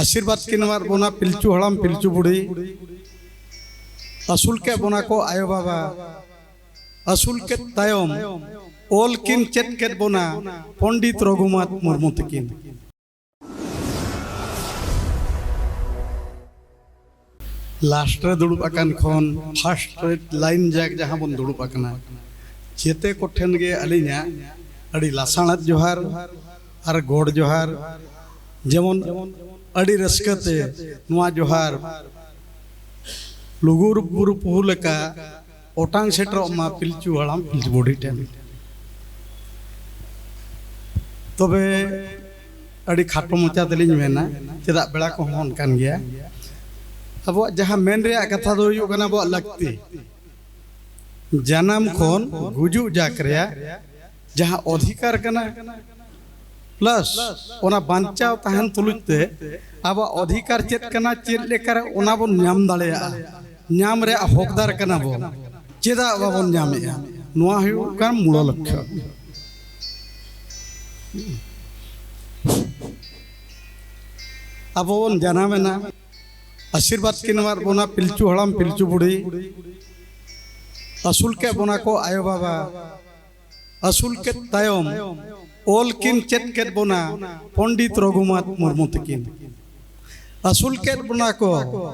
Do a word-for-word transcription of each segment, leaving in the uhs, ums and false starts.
ᱟᱥᱤᱨᱵᱟᱫᱽ ᱠᱤᱱ ᱮᱢᱟᱫ ᱵᱚᱱᱟ ᱯᱤᱞᱪᱩ ᱦᱟᱲᱟᱢ ᱯᱤᱞᱪᱩ ᱵᱩᱲᱦᱤ, ᱟᱹᱥᱩᱞ ᱠᱮᱫ ᱵᱚᱱᱟ ᱠᱚ ᱟᱭᱳ ᱵᱟᱵᱟ, ᱟᱹᱥᱩᱞ ᱠᱮᱫ ᱛᱟᱭᱚᱢ ᱚᱞ ᱠᱤᱱ ᱪᱮᱫ ᱠᱮᱫ ᱵᱚᱱᱟ ᱯᱚᱱᱰᱤᱛ ᱨᱚᱜᱷᱩᱱᱟᱛᱷ ᱢᱩᱨᱢᱩ ᱛᱟᱹᱠᱤᱱ᱾ ᱞᱟᱥᱴ ᱨᱮ ᱫᱩᱲᱩᱵ ᱟᱠᱟᱱ ᱠᱷᱚᱱ ᱯᱷᱟᱥᱴ ᱨᱮ ᱞᱟᱭᱤᱱ ᱡᱟᱠ ᱡᱟᱦᱟᱸ ᱵᱚᱱ ᱫᱩᱲᱩᱵ ᱟᱠᱟᱱᱟ, ᱡᱮᱛᱮ ᱠᱚᱴᱷᱮᱱ ᱜᱮ ᱟᱹᱞᱤᱧᱟᱜ ᱟᱹᱰᱤ ᱞᱟᱥᱟᱬᱦᱮᱫ ᱡᱚᱦᱟᱨ ᱟᱨ ᱜᱚᱰ ᱡᱚᱦᱟᱨ᱾ ᱡᱮᱢᱚᱱ ᱟᱹᱰᱤ ᱨᱟᱹᱥᱠᱟᱹ ᱛᱮ ᱱᱚᱣᱟ ᱡᱚᱦᱟᱨ ᱞᱩᱜᱩ ᱵᱩᱨᱩ ᱯᱩᱦᱩ ᱞᱮᱠᱟ ᱚᱴᱟᱝ ᱥᱮᱴᱮᱨᱚᱜ ᱢᱟ ᱯᱤᱞᱪᱩ ᱦᱟᱲᱟᱢ ᱯᱤᱞᱪᱩ ᱵᱩᱲᱦᱤ ᱴᱷᱮᱱ᱾ ᱛᱚᱵᱮ ᱟᱹᱰᱤ ᱠᱷᱟᱴᱚ ᱢᱚᱪᱟ ᱛᱮᱞᱤᱧ ᱢᱮᱱᱟ, ᱪᱮᱫᱟᱜ ᱵᱮᱲᱟ ᱠᱚᱦᱚᱸ ᱚᱱᱠᱟᱱ ᱜᱮᱭᱟ᱾ ᱟᱵᱚᱣᱟᱜ ᱡᱟᱦᱟᱸ ᱢᱮᱱ ᱨᱮᱭᱟᱜ ᱠᱟᱛᱷᱟ ᱫᱚ ᱦᱩᱭᱩᱜ ᱠᱟᱱᱟ ᱟᱵᱚᱣᱟᱜ ᱞᱟᱹᱠᱛᱤ, ᱡᱟᱱᱟᱢ ᱠᱷᱚᱱ ᱜᱩᱡᱩᱜ ᱡᱟᱠ ᱨᱮᱭᱟᱜ ᱡᱟᱦᱟᱸ ᱚᱫᱷᱤᱠᱟᱨ ᱠᱟᱱᱟ, ᱯᱞᱟᱥ ᱚᱱᱟ ᱵᱟᱧᱪᱟᱣ ᱛᱟᱦᱮᱱ ᱛᱩᱞᱩᱡ ᱛᱮ ᱟᱵᱚᱣᱟᱜ ᱚᱫᱷᱤᱠᱟᱨ ᱪᱮᱫ ᱠᱟᱱᱟ, ᱪᱮᱫ ᱞᱮᱠᱟᱨᱮ ᱚᱱᱟ ᱵᱚᱱ ᱧᱟᱢ ᱫᱟᱲᱮᱭᱟᱜᱼᱟ, ᱧᱟᱢ ᱨᱮᱭᱟᱜ ᱦᱚᱠᱫᱟᱨ ᱠᱟᱱᱟ ᱵᱚᱱ, ᱪᱮᱫᱟᱜ ᱵᱟᱵᱚᱱ ᱧᱟᱢᱮᱜᱼᱟ, ᱱᱚᱣᱟ ᱦᱩᱭᱩᱜ ᱠᱟᱱ ᱢᱩᱞ ᱞᱚᱠᱠᱷᱚ᱾ ᱟᱵᱚ ᱵᱚᱱ ᱡᱟᱱᱟᱢᱮᱱᱟ, ᱟᱥᱤᱨᱵᱟᱫᱽ ᱠᱤᱱ ᱮᱢᱟᱫ ᱵᱚᱱᱟ ᱯᱤᱞᱪᱩ ᱦᱟᱲᱟᱢ ᱯᱤᱞᱪᱩ ᱵᱩᱲᱦᱤ, ᱟᱹᱥᱩᱞ ᱠᱮᱫ ᱵᱚᱱᱟ ᱠᱚ ᱟᱭᱳ ᱵᱟᱵᱟ, ᱟᱹᱥᱩᱞ ᱠᱮᱫ ᱛᱟᱭᱚᱢ ᱚᱞ ᱠᱤᱱ ᱪᱮᱫ ᱠᱮᱫ ᱵᱚᱱᱟ ᱯᱚᱱᱰᱤᱛ ᱨᱚᱜᱷᱩᱱᱟᱛᱷ ᱢᱩᱨᱢᱩ ᱛᱟᱹᱠᱤᱱ᱾ ᱟᱹᱥᱩᱞ ᱠᱮᱫ ᱵᱚᱱᱟ ᱠᱚ,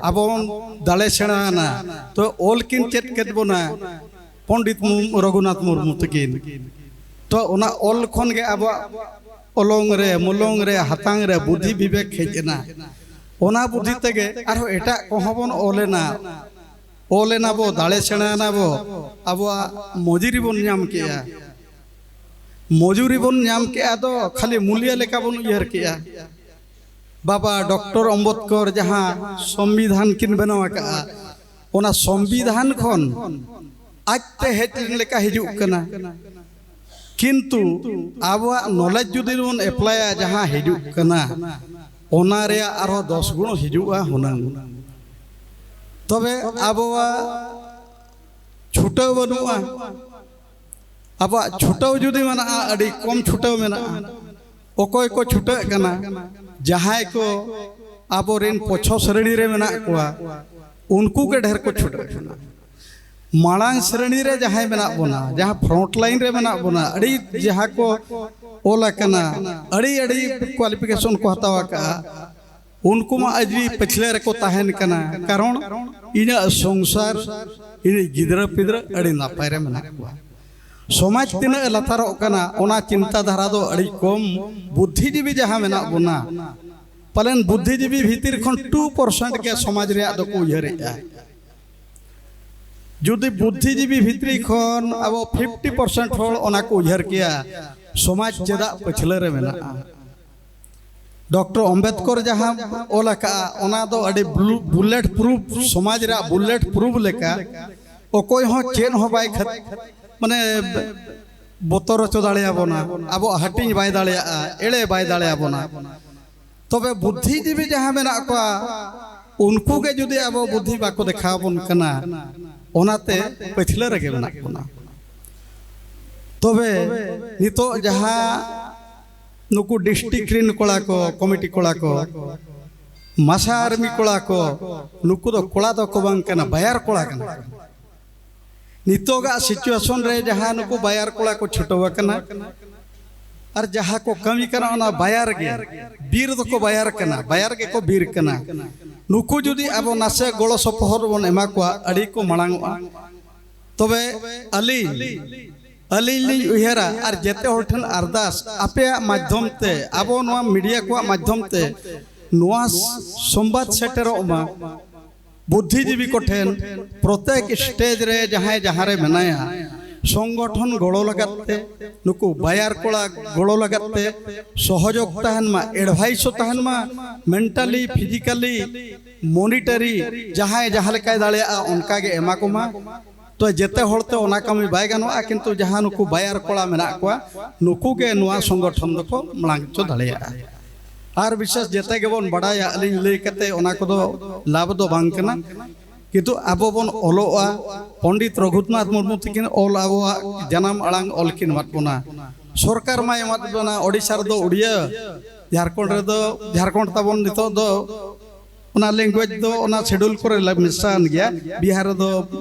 ᱟᱵᱚ ᱵᱚᱱ ᱫᱟᱲᱮ ᱥᱮᱬᱟᱣᱟᱱᱟ, ᱛᱚ ᱚᱞ ᱠᱤᱱ ᱪᱮᱫ ᱠᱮᱫ ᱵᱚᱱᱟ ᱯᱚᱱᱰᱤᱛ ᱢᱩ-, ᱨᱚᱜᱷᱩᱱᱟᱛᱷ ᱢᱩᱨᱢᱩ ᱛᱟᱹᱠᱤᱱ᱾ ᱛᱚ ᱚᱱᱟ ᱚᱞ ᱠᱷᱚᱱ ᱜᱮ ᱟᱵᱚᱣᱟᱜ ᱚᱞᱚᱝ ᱨᱮ, ᱢᱚᱞᱚᱝ ᱨᱮ, ᱦᱟᱛᱟᱝ ᱨᱮ ᱵᱩᱫᱷᱤ ᱵᱤᱵᱮᱠ ᱦᱮᱡ ᱮᱱᱟ᱾ ᱚᱱᱟ ᱵᱩᱫᱷᱤ ᱛᱮᱜᱮ ᱟᱨᱦᱚᱸ ᱮᱴᱟᱜ ᱠᱚᱦᱚᱸ ᱵᱚᱱ ᱚᱞ ᱮᱱᱟ᱾ ᱚᱞ ᱮᱱᱟ ᱵᱚ, ᱫᱟᱲᱮ ᱥᱮᱬᱟ ᱮᱱᱟ ᱵᱚ, ᱟᱵᱚᱣᱟᱜ ᱢᱚᱡᱩᱨᱤ ᱵᱚᱱ ᱧᱟᱢ ᱠᱮᱜᱼᱟ᱾ ᱢᱚᱡᱩᱨᱤ ᱵᱚᱱ ᱧᱟᱢ ᱠᱮᱜᱼᱟ ᱫᱚ ᱠᱷᱟᱹᱞᱤ ᱢᱩᱞᱤᱭᱟᱹ ᱞᱮᱠᱟ ᱵᱚᱱ ᱩᱭᱦᱟᱹᱨ ᱠᱮᱜᱼᱟ᱾ ᱵᱟᱵᱟ ᱰᱚᱠᱴᱚᱨ ᱚᱢᱵᱮᱫᱠᱚᱨ ᱡᱟᱦᱟᱸ ᱥᱚᱝᱵᱤᱫᱷᱟᱱ ᱠᱤᱱ ᱵᱮᱱᱟᱣ ᱟᱠᱟᱫᱼᱟ, ᱚᱱᱟ ᱥᱚᱝᱵᱤᱫᱷᱟᱱ ᱠᱷᱚᱱ ᱟᱡᱛᱮ ᱦᱮᱡ ᱞᱮᱱ ᱞᱮᱠᱟ ᱦᱤᱡᱩᱜ ᱠᱟᱱᱟ᱾ ᱠᱤᱱᱛᱩ ᱟᱵᱚᱣᱟᱜ ᱱᱚᱞᱮᱡᱽ ᱡᱩᱫᱤ ᱵᱚᱱ ᱮᱯᱞᱟᱭᱟ, ᱡᱟᱦᱟᱸ ᱦᱤᱡᱩᱜ ᱠᱟᱱᱟ, ᱚᱱᱟ ᱨᱮᱭᱟᱜ ᱟᱨᱦᱚᱸ ᱫᱚᱥ ᱜᱩᱱ ᱦᱤᱡᱩᱜᱼᱟ ᱦᱩᱱᱟᱹᱝ᱾ ᱛᱚᱵᱮ ᱟᱵᱚᱣᱟᱜ ᱪᱷᱩᱴᱟᱹᱣ ᱵᱟᱹᱱᱩᱜᱼᱟ᱾ ᱟᱵᱚᱣᱟᱜ ᱪᱷᱩᱴᱟᱹᱣ ᱡᱩᱫᱤ ᱢᱮᱱᱟᱜᱼᱟ, ᱟᱹᱰᱤ ᱠᱚᱢ ᱪᱷᱩᱴᱟᱹᱣ ᱢᱮᱱᱟᱜᱼᱟ᱾ ᱚᱠᱚᱭ ᱠᱚ ᱪᱷᱩᱴᱟᱹᱜ ᱠᱟᱱᱟ, ᱡᱟᱦᱟᱸᱭ ᱠᱚ ᱟᱵᱚᱨᱮᱱ ᱯᱚᱪᱷᱚ ᱥᱨᱮᱬᱤ ᱨᱮ ᱢᱮᱱᱟᱜ ᱠᱚᱣᱟ, ᱩᱱᱠᱩ ᱜᱮ ᱰᱷᱮᱨ ᱠᱚ ᱪᱷᱩᱴᱟᱹᱜ ᱠᱟᱱᱟ᱾ ᱢᱟᱲᱟᱝ ᱥᱨᱮᱬᱤ ᱨᱮ ᱡᱟᱦᱟᱸᱭ ᱢᱮᱱᱟᱜ ᱵᱚᱱᱟ, ᱡᱟᱦᱟᱸ front line ᱨᱮ ᱢᱮᱱᱟᱜ ᱵᱚᱱᱟ, ᱟᱹᱰᱤ ᱡᱟᱦᱟᱸ ᱠᱚ ᱚᱞ ᱟᱠᱟᱱᱟ, ᱟᱹᱰᱤ ᱟᱹᱰᱤ qualification ᱠᱚ ᱦᱟᱛᱟᱣ ᱟᱠᱟᱫᱼᱟ, ᱩᱱᱠᱩ ᱢᱟ ᱟᱹᱰᱤ ᱯᱟᱹᱪᱷᱞᱟᱹ ᱨᱮᱠᱚ ᱛᱟᱦᱮᱱ ᱠᱟᱱᱟ᱾ ᱠᱟᱨᱚᱱ ᱤᱧᱟᱹᱜ ᱥᱚᱝᱥᱟᱨ, ᱤᱧᱟᱹᱜ ᱜᱤᱫᱽᱨᱟᱹ ᱯᱤᱫᱽᱨᱟᱹ ᱟᱹᱰᱤ ᱱᱟᱯᱟᱭ ᱨᱮ ᱢᱮᱱᱟᱜ ᱠᱚᱣᱟ᱾ ᱥᱚᱢᱟᱡᱽ ᱛᱤᱱᱟᱹᱜ ᱞᱟᱛᱟᱨᱚᱜ ᱠᱟᱱᱟ, ᱚᱱᱟ ᱪᱤᱱᱛᱟ ᱫᱷᱟᱨᱟ ᱫᱚ ᱟᱹᱰᱤ ᱠᱚᱢ ᱵᱩᱫᱽᱫᱷᱤᱡᱤᱵᱤ ᱡᱟᱦᱟᱸ ᱢᱮᱱᱟᱜ ᱵᱚᱱᱟ, ᱯᱟᱞᱮᱱ ᱵᱩᱫᱽᱫᱷᱤᱡᱤᱵᱤ ᱵᱷᱤᱛᱤᱨ ᱠᱷᱚᱱ two percent ᱜᱮ ᱥᱚᱢᱟᱡᱽ ᱨᱮᱭᱟᱜ ᱫᱚᱠᱚ ᱩᱭᱦᱟᱹᱨᱮᱫᱼᱟ᱾ ᱡᱩᱫᱤ ᱵᱩᱫᱽᱫᱷᱤᱡᱤᱵᱤ ᱵᱷᱤᱛᱨᱤ ᱠᱷᱚᱱ ᱟᱵᱚ fifty percent ᱦᱚᱲ ᱚᱱᱟ ᱠᱚ ᱩᱭᱦᱟᱹᱨ ᱠᱮᱭᱟ, ᱥᱚᱢᱟᱡᱽ ᱪᱮᱫᱟᱜ ᱯᱟᱹᱪᱷᱞᱟᱹ ᱨᱮ ᱢᱮᱱᱟᱜᱼᱟ? ᱰᱚᱠᱴᱚᱨ ᱟᱢᱵᱮᱫᱠᱚᱨ ᱡᱟᱦᱟᱸ ᱚᱞ ᱟᱠᱟᱫᱼᱟ, ᱚᱱᱟ ᱫᱚ ᱟᱹᱰᱤ ᱵᱞᱩ-, bullet proof, ᱥᱚᱢᱟᱡᱽ ᱨᱮᱭᱟᱜ bullet proof ᱞᱮᱠᱟ᱾ ᱚᱠᱚᱭ ᱦᱚᱸ ᱪᱮᱫ ᱦᱚᱸ ᱵᱟᱭ ᱠᱷᱟᱹᱛ-, ᱢᱟᱱᱮ, ᱵᱚᱛᱚᱨ ᱦᱚᱪᱚ ᱫᱟᱲᱮᱭᱟᱵᱚᱱᱟ, ᱟᱵᱚᱣᱟᱜ ᱦᱟᱹᱴᱤᱧ ᱵᱟᱭ ᱫᱟᱲᱮᱭᱟᱜᱼᱟ, ᱮᱲᱮ ᱵᱟᱭ ᱫᱟᱲᱮᱭᱟᱵᱚᱱᱟ᱾ ᱛᱚᱵᱮ ᱵᱩᱫᱽᱫᱷᱤᱡᱤᱵᱤ ᱡᱟᱦᱟᱸ ᱢᱮᱱᱟᱜ ᱠᱚᱣᱟ, ᱩᱱᱠᱩ ᱜᱮ ᱡᱩᱫᱤ ᱟᱵᱚ ᱵᱩᱫᱽᱫᱷᱤ ᱵᱟᱠᱚ ᱫᱮᱠᱷᱟᱣ ᱟᱵᱚᱱ ᱠᱟᱱᱟ, ᱚᱱᱟᱛᱮ ᱯᱟᱹᱪᱷᱞᱟᱹ ᱨᱮᱜᱮ ᱢᱮᱱᱟᱜ ᱵᱚᱱᱟ᱾ ᱛᱚᱵᱮ ᱱᱤᱛᱚᱜ ᱡᱟᱦᱟᱸ ᱱᱩᱠᱩ district ᱨᱮᱱ ᱠᱚᱲᱟ ᱠᱚ, committee ᱠᱚᱲᱟ ᱠᱚ, ᱢᱟᱥᱟ ᱟᱨᱢᱤ ᱠᱚᱲᱟ ᱠᱚ, ᱱᱩᱠᱩ ᱫᱚ ᱠᱚᱲᱟ ᱫᱚᱠᱚ ᱵᱟᱝ ᱠᱟᱱᱟ, ᱵᱟᱭᱟᱨ ᱠᱚᱲᱟ ᱠᱟᱱᱟ ᱠᱚ᱾ ᱱᱤᱛᱚᱜᱟᱜ situation ᱨᱮ ᱡᱟᱦᱟᱸ ᱱᱩᱠᱩ ᱵᱟᱭᱟᱨ ᱠᱚᱲᱟ ᱠᱚ ᱪᱷᱩᱴᱟᱹᱣ ᱟᱠᱟᱱᱟ, ᱟᱨ ᱡᱟᱦᱟᱸ ᱠᱚ ᱠᱟᱹᱢᱤ ᱠᱟᱱᱟ, ᱚᱱᱟ ᱵᱟᱭᱟᱨ ᱜᱮ, ᱵᱤᱨ ᱫᱚᱠᱚ ᱵᱟᱭᱟᱨ ᱠᱟᱱᱟ, ᱵᱟᱭᱟᱨ ᱜᱮᱠᱚ ᱵᱤᱨ ᱠᱟᱱᱟ᱾ ᱱᱩᱠᱩ ᱡᱩᱫᱤ ᱟᱵᱚ ᱱᱟᱥᱮ ᱜᱚᱲᱚ ᱥᱚᱯᱚᱦᱚᱫ ᱵᱚᱱ ᱮᱢᱟ ᱠᱚᱣᱟ, ᱟᱹᱰᱤ ᱠᱚ ᱢᱟᱲᱟᱝᱚᱜᱼᱟ᱾ ᱛᱚᱵᱮ ᱟᱹᱞᱤᱧ, ᱟᱹᱞᱤᱧ ᱞᱤᱧ ᱩᱭᱦᱟᱹᱨᱟ, ᱟᱨ ᱡᱮᱛᱮ ᱦᱚᱲ ᱴᱷᱮᱱ ᱟᱨᱫᱟᱥ, ᱟᱯᱮᱭᱟᱜ ᱢᱟᱫᱽᱫᱷᱚᱢ ᱛᱮ, ᱟᱵᱚ ᱱᱚᱣᱟ media ᱠᱚᱣᱟᱜ ᱢᱟᱫᱽᱫᱷᱚᱢ ᱛᱮ ᱱᱚᱣᱟ ᱥᱚᱢᱵᱟᱫ ᱥᱮᱴᱮᱨᱚᱜ ᱢᱟ᱾ ᱵᱩᱫᱽᱫᱷᱤᱡᱤᱵᱤ ᱠᱚᱴᱷᱮᱱ ᱯᱨᱚᱛᱮᱠ stage ᱨᱮ ᱡᱟᱦᱟᱸᱭ ᱡᱟᱦᱟᱸ ᱨᱮ ᱢᱮᱱᱟᱭᱟ, ᱥᱚᱝᱜᱚᱴᱷᱚᱱ ᱜᱚᱲᱚ ᱞᱟᱜᱟᱫ ᱛᱮ, ᱱᱩᱠᱩ ᱵᱟᱭᱟᱨ ᱠᱚᱲᱟ ᱜᱚᱲᱚ ᱞᱟᱜᱟᱫ ᱛᱮ ᱥᱚᱦᱚᱡᱳᱜᱽ ᱛᱟᱦᱮᱱ ᱢᱟ, advice ᱦᱚᱸ ᱛᱟᱦᱮᱱ ᱢᱟ, mentally, physically, monetary, ᱡᱟᱦᱟᱸᱭ ᱡᱟᱦᱟᱸ ᱞᱮᱠᱟᱭ ᱫᱟᱲᱮᱭᱟᱜᱼᱟ, ᱚᱱᱠᱟ ᱜᱮ ᱮᱢᱟ ᱠᱚᱢᱟ᱾ ᱛᱚ ᱡᱮᱛᱮ ᱦᱚᱲ ᱛᱮ ᱚᱱᱟ ᱠᱟᱹᱢᱤ ᱵᱟᱭ ᱜᱟᱱᱚᱜᱼᱟ, ᱠᱤᱱᱛᱩ ᱡᱟᱦᱟᱸ ᱱᱩᱠᱩ ᱵᱟᱭᱟᱨ ᱠᱚᱲᱟ ᱢᱮᱱᱟᱜ ᱠᱚᱣᱟ, ᱱᱩᱠᱩ ᱜᱮ ᱱᱚᱣᱟ ᱥᱚᱝᱜᱚᱴᱷᱚᱱ ᱫᱚᱠᱚ ᱢᱟᱲᱟᱝ ᱦᱚᱪᱚ ᱫᱟᱲᱮᱭᱟᱜᱼᱟ᱾ ᱟᱨ ᱵᱤᱥᱮᱥ ᱡᱮᱛᱮ ᱜᱮᱵᱚᱱ ᱵᱟᱲᱟᱭᱟ, ᱟᱹᱞᱤᱧ ᱞᱟᱹᱭ ᱠᱟᱛᱮ ᱚᱱᱟ ᱠᱚᱫᱚ ᱞᱟᱵᱷ ᱫᱚ ᱵᱟᱝ ᱠᱟᱱᱟ, ᱠᱤᱱᱛᱩ ᱟᱵᱚ ᱵᱚᱱ ᱚᱞᱚᱜᱼᱟ᱾ ᱯᱚᱱᱰᱤᱛ ᱨᱚᱜᱷᱩᱱᱟᱛᱷ ᱢᱩᱨᱢᱩ ᱛᱤᱠᱤᱱ ᱚᱞ ᱟᱵᱚᱣᱟᱜ ᱡᱟᱱᱟᱢ ᱟᱲᱟᱝ ᱚᱞ ᱠᱤᱱ ᱮᱢᱟᱫ ᱵᱚᱱᱟ᱾ ᱥᱚᱨᱠᱟᱨ ᱢᱟᱭ ᱮᱢᱟᱫ ᱵᱚᱱᱟ, ᱳᱰᱤᱥᱟ ᱨᱮᱫᱚ ᱩᱲᱤᱭᱟᱹ, ᱡᱷᱟᱲᱠᱷᱚᱸᱰ ᱨᱮᱫᱚ, ᱡᱷᱟᱲᱠᱷᱚᱸᱰ ᱛᱟᱵᱚᱱ ᱱᱤᱛᱚᱜ ᱫᱚ ᱚᱱᱟ language ᱫᱚ ᱚᱱᱟ schedule ᱠᱚᱨᱮ ᱞᱮ ᱢᱮᱥᱟᱜ ᱜᱮᱭᱟ᱾ ᱵᱤᱦᱟᱨ ᱨᱮᱫᱚ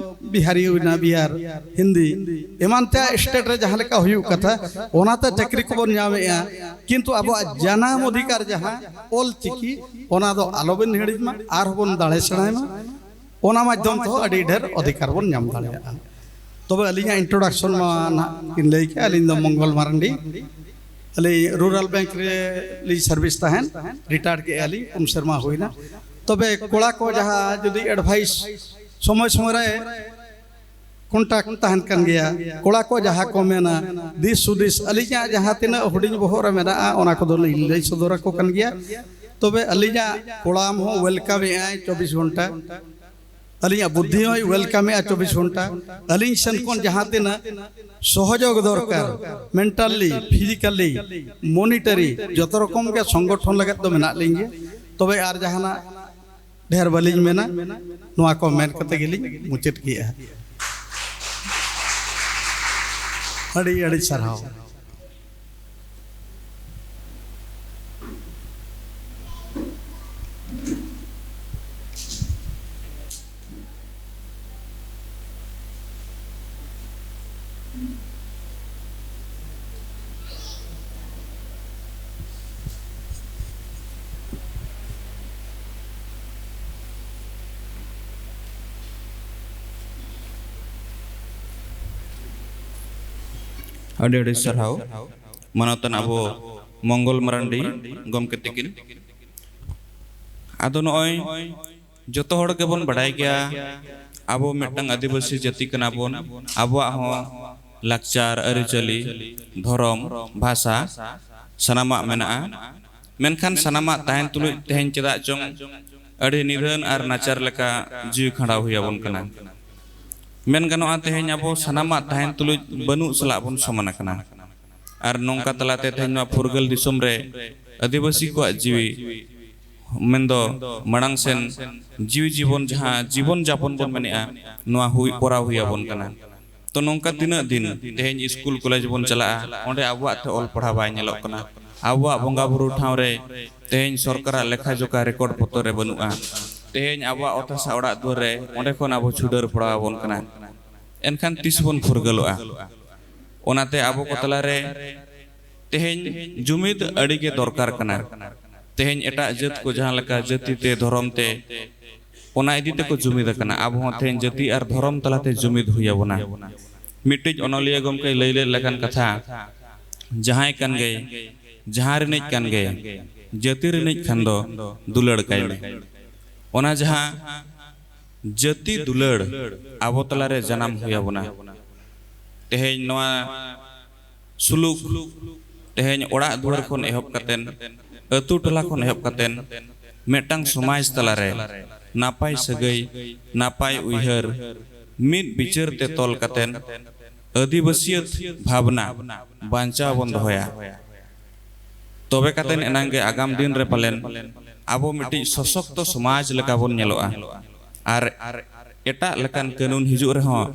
ᱵᱤᱦᱟᱨᱤ ᱦᱩᱭᱱᱟ, ᱵᱤᱦᱟᱨ ᱦᱤᱱᱫᱤ, ᱮᱢᱟᱱ ᱛᱮᱭᱟᱜ state ᱨᱮ ᱡᱟᱦᱟᱸ ᱞᱮᱠᱟ ᱦᱩᱭᱩᱜ ᱠᱟᱛᱷᱟ, ᱚᱱᱟᱛᱮ ᱪᱟᱹᱠᱨᱤ ᱠᱚᱵᱚᱱ ᱧᱟᱢᱮᱜᱼᱟ᱾ ᱠᱤᱱᱛᱩ ᱟᱵᱚᱣᱟᱜ ᱡᱟᱱᱟᱢ ᱚᱫᱷᱤᱠᱟᱨ ᱡᱟᱦᱟᱸ ᱚᱞ ᱪᱤᱠᱤ, ᱚᱱᱟ ᱫᱚ ᱟᱞᱚᱵᱚᱱ ᱦᱤᱲᱤᱧ ᱢᱟ, ᱟᱨᱦᱚᱸ ᱵᱚᱱ ᱫᱟᱲᱮ ᱥᱮᱬᱟᱭ ᱢᱟ᱾ ᱚᱱᱟ ᱢᱟᱫᱽᱫᱷᱚᱢ ᱛᱮᱦᱚᱸ ᱟᱹᱰᱤ ᱰᱷᱮᱨ ᱚᱫᱷᱤᱠᱟᱨ ᱵᱚᱱ ᱧᱟᱢ ᱫᱟᱲᱮᱭᱟᱜᱼᱟ᱾ ᱛᱚᱵᱮ ᱟᱹᱞᱤᱧᱟᱜ introduction ᱢᱟ ᱱᱟᱦᱟᱜ ᱠᱤᱱ ᱞᱟᱹᱭ ᱠᱮᱜᱼᱟ, ᱟᱹᱞᱤᱧ ᱫᱚ ᱢᱚᱝᱜᱚᱞ ᱢᱟᱨᱟᱱᱰᱤ, ᱟᱹᱞᱤᱧ ᱨᱩᱨᱟᱞ ᱵᱮᱝᱠ ᱨᱮ ᱞᱤᱧ service ᱛᱟᱦᱮᱱ, retired ᱠᱮᱜᱼᱟ ᱞᱤᱧ, ᱯᱩᱱ ᱥᱮᱨᱢᱟ ᱦᱩᱭᱱᱟ᱾ ᱛᱚᱵᱮ ᱠᱚᱲᱟ ᱠᱚ ᱡᱟᱦᱟᱸ ᱡᱩᱫᱤ advice ᱥᱚᱢᱚᱭ ᱥᱚᱢᱚᱭ ᱨᱮ contact ᱛᱟᱦᱮᱱ ᱠᱟᱱ ᱜᱮᱭᱟ, ᱠᱚᱲᱟ ᱠᱚ ᱡᱟᱦᱟᱸ ᱠᱚ ᱢᱮᱱᱟ, ᱫᱤᱥ ᱦᱩᱫᱤᱥ, ᱟᱹᱞᱤᱧᱟᱜ ᱡᱟᱦᱟᱸ ᱛᱤᱱᱟᱹᱜ ᱦᱩᱰᱤᱧ ᱵᱚᱦᱚᱜ ᱨᱮ ᱢᱮᱱᱟᱜᱼᱟ, ᱚᱱᱟ ᱠᱚᱫᱚ ᱞᱤᱧ ᱞᱟᱹᱭ ᱥᱚᱫᱚᱨ ᱟᱠᱚ ᱠᱟᱱ ᱜᱮᱭᱟ᱾ ᱛᱚᱵᱮ ᱟᱹᱞᱤᱧᱟᱜ ᱠᱚᱲᱟᱢ ᱦᱚᱸ welcome ᱮᱜᱼᱟᱭ ᱪᱚᱵᱵᱤᱥ ᱜᱷᱚᱱᱴᱟ᱾ ᱟᱹᱞᱤᱧᱟᱜ ᱵᱩᱫᱽᱫᱷᱤ ᱦᱚᱸᱭ welcome ᱮᱜᱼᱟ ᱪᱚᱵᱵᱤᱥ ᱜᱷᱚᱱᱴᱟ᱾ ᱟᱹᱞᱤᱧ ᱥᱮᱱ ᱠᱷᱚᱱ ᱡᱟᱦᱟᱸ ᱛᱤᱱᱟᱹᱜ ᱥᱚᱦᱚᱡᱳᱜᱽ ᱫᱚᱨᱠᱟᱨ, mentally, physically, monetary, ᱡᱚᱛᱚ ᱨᱚᱠᱚᱢ ᱜᱮ ᱥᱚᱝᱜᱚᱴᱷᱚᱱ ᱞᱟᱹᱜᱤᱫ ᱫᱚ ᱢᱮᱱᱟᱜ ᱞᱤᱧ ᱜᱮᱭᱟ᱾ ᱛᱚᱵᱮ ᱟᱨ ᱡᱟᱦᱟᱱᱟᱜ ᱰᱷᱮᱨ ᱵᱟᱹᱞᱤᱧ ᱢᱮᱱᱟ, ᱱᱚᱣᱟ ᱠᱚ ᱢᱮᱱ ᱠᱟᱛᱮ ᱜᱮᱞᱤᱧ ᱢᱩᱪᱟᱹᱫ ᱠᱮᱜᱼᱟ᱾ ᱟᱹᱰᱤ ᱟᱹᱰᱤ ᱥᱟᱨᱦᱟᱣ᱾ ᱟᱹᱰᱤ ᱟᱹᱰᱤ ᱥᱟᱨᱦᱟᱣ ᱢᱟᱱᱚᱛᱟᱱ ᱟᱵᱚ ᱢᱚᱝᱜᱚᱞ ᱢᱟᱨᱟᱱᱰᱤ ᱜᱚᱢᱠᱮ ᱛᱤᱠᱤᱱ᱾ ᱟᱫᱚ ᱱᱚᱜᱼᱚᱭ ᱡᱚᱛᱚ ᱦᱚᱲ ᱜᱮᱵᱚᱱ ᱵᱟᱰᱟᱭ ᱜᱮᱭᱟ, ᱟᱵᱚ ᱢᱤᱫᱴᱟᱝ ᱟᱹᱫᱤᱵᱟᱹᱥᱤ ᱡᱟᱹᱛᱤ ᱠᱟᱱᱟ ᱵᱚᱱ᱾ ᱟᱵᱚᱣᱟᱜ ᱦᱚᱸ ᱞᱟᱠᱪᱟᱨ, ᱟᱹᱨᱤᱪᱟᱹᱞᱤ, ᱫᱷᱚᱨᱚᱢ, ᱵᱷᱟᱥᱟ ᱥᱟᱱᱟᱢᱟᱜ ᱢᱮᱱᱟᱜᱼᱟ᱾ ᱢᱮᱱᱠᱷᱟᱱ ᱥᱟᱱᱟᱢᱟᱜ ᱛᱟᱦᱮᱱ ᱛᱩᱞᱩᱡ ᱛᱮᱦᱮᱧ ᱪᱮᱫᱟᱜ ᱪᱚᱝ ᱟᱹᱰᱤ ᱱᱤᱫᱷᱟᱹᱱ ᱟᱨ ᱱᱟᱪᱟᱨ ᱞᱮᱠᱟ ᱡᱤᱣᱤ ᱠᱷᱟᱸᱰᱟᱣ ᱦᱩᱭ ᱟᱵᱚᱱ ᱠᱟᱱᱟ᱾ ᱢᱮᱱ ᱜᱟᱱᱚᱜᱼᱟ, ᱛᱮᱦᱮᱧ ᱟᱵᱚ ᱥᱟᱱᱟᱢᱟᱜ ᱛᱟᱦᱮᱱ ᱛᱩᱞᱩᱡ ᱵᱟᱹᱱᱩᱜ ᱥᱟᱞᱟᱜ ᱵᱚᱱ ᱥᱚᱢᱟᱱ ᱟᱠᱟᱱᱟ᱾ ᱟᱨ ᱱᱚᱝᱠᱟ ᱛᱟᱞᱟᱛᱮ ᱛᱮᱦᱮᱧ ᱱᱚᱣᱟ ᱯᱷᱩᱨᱜᱟᱹᱞ ᱫᱤᱥᱚᱢ ᱨᱮ ᱟᱹᱫᱤᱵᱟᱹᱥᱤ ᱠᱚᱣᱟᱜ ᱡᱤᱣᱤ, ᱢᱮᱱᱫᱚ ᱢᱟᱲᱟᱝ ᱥᱮᱱ ᱡᱤᱣᱤ ᱡᱤᱵᱚᱱ, ᱡᱟᱦᱟᱸ ᱡᱤᱵᱚᱱ ᱡᱟᱯᱚᱱ ᱵᱚᱱ ᱢᱮᱱᱮᱜᱼᱟ, ᱱᱚᱣᱟ ᱦᱩᱭ, ᱠᱚᱨᱟᱣ ᱦᱩᱭ ᱟᱵᱚᱱ ᱠᱟᱱᱟ᱾ ᱛᱚ ᱱᱚᱝᱠᱟ ᱛᱤᱱᱟᱹᱜ ᱫᱤᱱ ᱛᱮᱦᱮᱧ ᱥᱠᱩᱞ ᱠᱚᱞᱮᱡᱽ ᱵᱚᱱ ᱪᱟᱞᱟᱜᱼᱟ, ᱚᱸᱰᱮ ᱟᱵᱚᱣᱟᱜ ᱛᱮ ᱚᱞ ᱯᱟᱲᱦᱟᱣ ᱵᱟᱭ ᱧᱮᱞᱚᱜ ᱠᱟᱱᱟ᱾ ᱟᱵᱚᱣᱟᱜ ᱵᱚᱸᱜᱟ ᱵᱩᱨᱩ ᱴᱷᱟᱶ ᱨᱮ ᱛᱮᱦᱮᱧ ᱥᱚᱨᱠᱟᱨᱟᱜ ᱞᱮᱠᱷᱟ ᱡᱚᱠᱷᱟ ᱨᱮᱠᱚᱨᱰ ᱯᱚᱛᱚᱨ ᱨᱮ ᱵᱟᱹᱱᱩᱜᱼᱟ᱾ ᱛᱮᱦᱮᱧ ᱟᱵᱚᱣᱟᱜ ᱚᱛ ᱦᱟᱥᱟ ᱚᱲᱟᱜ ᱫᱩᱣᱟᱹᱨ ᱨᱮ ᱚᱸᱰᱮ ᱠᱷᱚᱱ ᱟᱵᱚ ᱪᱷᱩᱰᱟᱹᱨ ᱯᱟᱲᱟᱣ ᱟᱵᱚᱱ ᱠᱟᱱᱟ᱾ ᱮᱱᱠᱷᱟᱱ ᱛᱤᱥ ᱵᱚᱱ ᱯᱷᱩᱨᱜᱟᱹᱞᱚᱜᱼᱟ? ᱚᱱᱟᱛᱮ ᱟᱵᱚ ᱠᱚ ᱛᱟᱞᱟᱨᱮ ᱛᱮᱦᱮᱧ ᱡᱩᱢᱤᱫ ᱟᱹᱰᱤ ᱜᱮ ᱫᱚᱨᱠᱟᱨ ᱠᱟᱱᱟ᱾ ᱛᱮᱦᱮᱧ ᱮᱴᱟᱜ ᱡᱟᱹᱛ ᱠᱚ ᱡᱟᱦᱟᱸ ᱞᱮᱠᱟ ᱡᱟᱹᱛᱤ ᱛᱮ, ᱫᱷᱚᱨᱚᱢ ᱛᱮ, ᱚᱱᱟ ᱤᱫᱤ ᱛᱮᱠᱚ ᱡᱩᱢᱤᱫ ᱟᱠᱟᱱᱟ, ᱟᱵᱚ ᱦᱚᱸ ᱛᱮᱦᱮᱧ ᱡᱟᱹᱛᱤ ᱟᱨ ᱫᱷᱚᱨᱚᱢ ᱛᱟᱞᱟᱛᱮ ᱡᱩᱢᱤᱫ ᱦᱩᱭ ᱟᱵᱚᱱᱟ᱾ ᱢᱤᱫᱴᱤᱡ ᱚᱱᱚᱞᱤᱭᱟᱹ ᱜᱚᱢᱠᱮᱭ ᱞᱟᱹᱭ ᱞᱮᱫ ᱞᱮᱠᱟᱱ ᱠᱟᱛᱷᱟ, "ᱡᱟᱦᱟᱸᱭ ᱠᱟᱱ ᱜᱮᱭ, ᱡᱟᱦᱟᱸ ᱨᱤᱱᱤᱡ ᱠᱟᱱ ᱜᱮᱭ, ᱡᱟᱹᱛᱤ ᱨᱤᱱᱤᱡ ᱠᱷᱟᱱ ᱫᱚ ᱫᱩᱞᱟᱹᱲ ᱠᱟᱭ ᱢᱮ᱾" ᱚᱱᱟ ᱡᱟᱦᱟᱸ ᱡᱟᱹᱛᱤ ᱫᱩᱞᱟᱹᱲ ᱟᱵᱚ ᱛᱟᱞᱟᱨᱮ ᱡᱟᱱᱟᱢ ᱦᱩᱭ ᱟᱵᱚᱱᱟ᱾ ᱛᱮᱦᱮᱧ ᱱᱚᱣᱟ ᱥᱩᱞᱩᱠ, ᱛᱮᱦᱮᱧ ᱚᱲᱟᱜ ᱫᱩᱣᱟᱹᱨ ᱠᱷᱚᱱ ᱮᱦᱚᱵ ᱠᱟᱛᱮᱱ, ᱟᱹᱛᱩ ᱴᱚᱞᱟ ᱠᱷᱚᱱ ᱮᱦᱚᱵ ᱠᱟᱛᱮᱱ, ᱢᱤᱫᱴᱟᱝ ᱥᱚᱢᱟᱡᱽ ᱛᱟᱞᱟᱨᱮ ᱱᱟᱯᱟᱭ ᱥᱟᱹᱜᱟᱹᱭ, ᱱᱟᱯᱟᱭ ᱩᱭᱦᱟᱹᱨ, ᱢᱤᱫ ᱵᱤᱪᱟᱹᱨ ᱛᱮ ᱛᱚᱞ ᱠᱟᱛᱮᱱ ᱟᱹᱫᱤᱵᱟᱹᱥᱤᱭᱟᱹᱛ ᱵᱷᱟᱵᱽᱱᱟ ᱵᱟᱧᱪᱟᱣ ᱵᱚᱱ ᱫᱚᱦᱚᱭᱟ᱾ ᱛᱚᱵᱮ ᱠᱟᱛᱮᱱ ᱮᱱᱟᱝ ᱜᱮ ᱟᱜᱟᱢ ᱫᱤᱱ ᱨᱮ ᱯᱟᱞᱮᱱ ᱟᱵᱚ ᱢᱤᱫᱴᱤᱡ ᱥᱚᱥᱚᱠᱛᱚ ᱥᱚᱢᱟᱡᱽ ᱞᱮᱠᱟ ᱵᱚᱱ ᱧᱮᱞᱚᱜᱼᱟ᱾ ᱟᱨ ᱮᱴᱟᱜ ᱞᱮᱠᱟᱱ ᱠᱟᱹᱱᱩᱱ ᱦᱤᱡᱩᱜ ᱨᱮᱦᱚᱸ,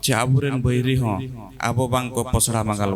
ᱪᱮ ᱟᱵᱚᱨᱮᱱ ᱵᱟᱹᱭᱨᱤ ᱦᱚᱸ ᱟᱵᱚ ᱵᱟᱝ ᱠᱚ ᱯᱚᱥᱲᱟ ᱢᱟᱸᱜᱟᱞ